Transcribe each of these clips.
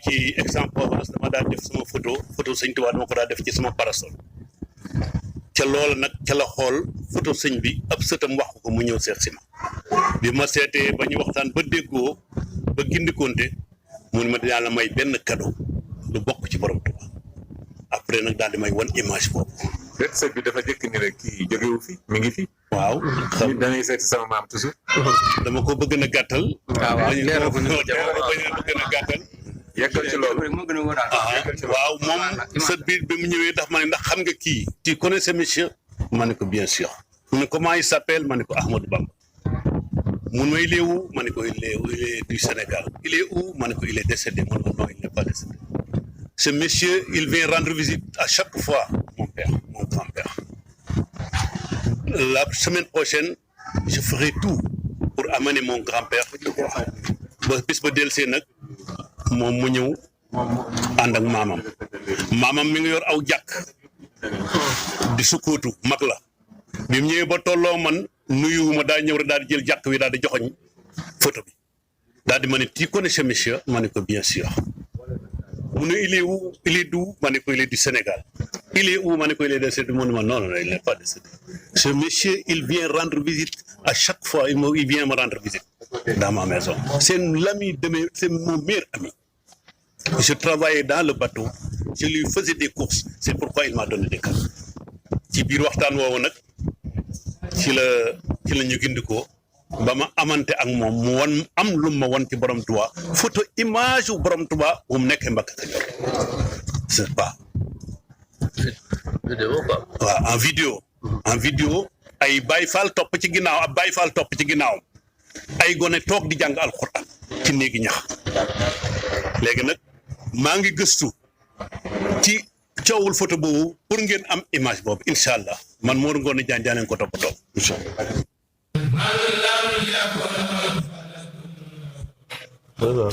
ci Aix-en-Provence dama daal def sama photo sëñ Tuubaa dama ko daal def ci sama parasol ca loola nag ca la xool photo sëñ bi ab sëtam wax ko mu ñëw seet si ma bi ma seetee ba ñu waxtaan ba déggoo ba gindikonte mu ne ma dinaa la may benn cadeau lu bokk ci borom Tuubaa après nag daal di may wan image boobu. déet sët bi dafa jëkk ni rek kii jógewu fi mi ngi fi. waaw xam dañuy seeti sama maam toujours. dama ko bëgg na gàttal. waaw leeral ko bëgg na gàttal. yeggal ci loolu. waaw moom sët bi mu ñëwee ndax ma ne ndax xam nga kii. tu connais ce monsieur. ma ne ko bien sûr. mu ne comment il s'appelle ma ne ko Ahmadou Bamba. mu ne il est où ma ne ko il est du Sénégal. il est où ma ne ko il est décédé ma ne ko non il n'est pas décédé. Ce monsieur, il vient rendre visite à chaque fois, mon père, mon grand-père. La semaine prochaine, je ferai tout pour amener mon grand-père. Bis ba delsee nag moom mu ñëw ànd ak maamam mi ngi yor aw jàkk di sukkootu mag la bi mu ñëwee ba tolloo man nuyuwuma daa ñëw rek daal di jël jàkk wi daal di joxoñ photo bi daal di ma ne tu connais ce monsieur ma ne ko bien sûr. mu ne il est où il est d'où ma ne ko il est du Sénégal il est où ma ne ko il est décédé mu ne ma non non il n'est pas décédé ce monsieur il vient rendre visite à chaque fois il vient me rendre visite dans ma maison c'est l'ami de mes c'est mon meilleur ami je travaillais dans le bateau je lui faisais des courses c'est pourquoi il m'a donné des cadeaux ci biir waxtaan woowu nag ci la ñu gindikoo ba ma amante ak moom mu wan am lu ma wan ci borom Tuubaa photo image wu borom Tuubaa bu mu nekkee Mbàkke Kajoor c'est pas vidéo quoi. waaw en vidéo ay Baay Faal topp ci ginnaaw ab Baay Faal topp ci ginnaaw ay gone toog di jàng alxuraan ci néegi ñax léegi nag maa ngi gëstu ci coowul photo boobu pour ngeen am image boobu incha allah man Mor Ngoone Diagne daa leen ko toppatoo incha allah.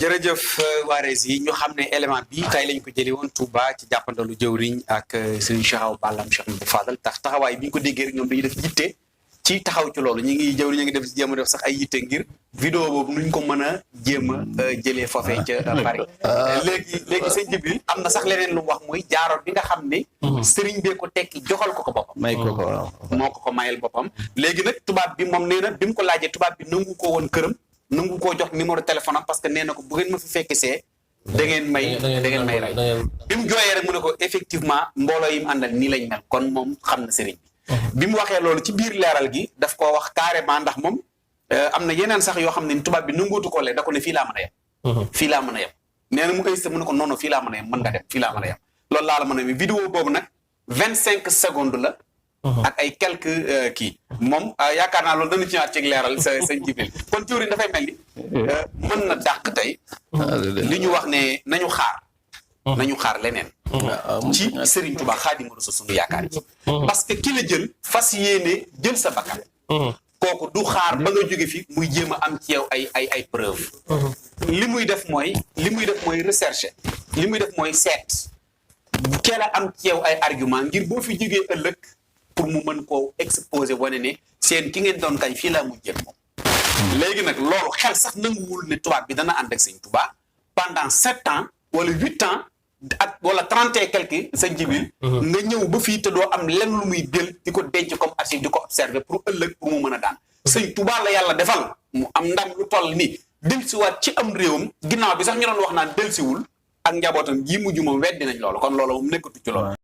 jërëjëf waarees yi ñu xam ne élément bi tey lañ ko jëlee woon Touba ci jàppandalu jëwriñ ak Serigne Cheikh Awa Balla Cheikh Mouhamadou Fadal taxawaay bi ñu ko déggee rek ñoom dañuy def yitte ci taxaw ci loolu jëwriñ ñu ngi def jéem a def sax ay yitte ngir vidéo boobu nuñ ko mën a jéem a jëlee foofee ca Paris léegi sëñ Jibril am na sax leneen lu mu wax muy jaaroon bi nga xam ne Serigne bee ko tekki joxal ko boppam may ko waaw moo ko mayal boppam léegi nag tubaab bi moom nee na bi mu ko laajee tubaab bi nangu ko woon këram nangu koo jox numéro téléphone am parce que nee na ko bu ngeen ma fi fekk see da ngeen may rey bi mu jooyee rek mu ne ko effectivement mbooloo yi mu àndal nii lañ mel kon moom xam na sëriñ bi mu waxee loolu ci biir leeral gi daf koo wax carrément ndax moom am na yeneen sax yoo xam ne tubaab bi nanguutu ko lee da ko ne fii laa mën a yem fii laa mën a yem nee na mu insisté mu ne ko non non fii laa mën a yem mën nga dem fii laa mën a yem loolu laa la mën a yem vidéo boobu nag 25 secondes la ak ay quelques kii moom yaakaar naa loolu dañu ci ñëwaat ci leeral sa Jibril kon jëwriñ dafay mel ni mën na dàq tey li ñu wax ne nañu xaar leneen ci Serigne Touba Xaadimu Rasuul sunu yaakaar yi parce que ki la jël fas yéene jël sa bakkan kooku du xaar ba nga jóge fi muy jéem a am ci yow ay preuve li muy def mooy recherche li muy def mooy seet keel a am ci yow ay argument ngir boo fi jógee ëllëg pour mu mën koo exposer wane ne seen ki ngeen doon kañ fii laa mujjee moom. léegi nag loolu xel sax nanguwul ne tubaab bi dana ànd ak sëñ Tuubaa pendant 7 ans wala 8 ans ak wala 30 et quelques sëñ Jibril nga ñëw ba fii te doo am lenn lu muy jël di ko denc comme archive di ko observer pour ëllëg pour mu mën a daan. sëñ Tuubaa la yàlla defal mu am ndam lu toll ni dellusiwaat ci am réewam ginnaaw bi sax ñu doon wax naan dellusiwul ak njabootam ji mujj moom weddi nañ loolu kon loolu moom nekkatu ci loolu.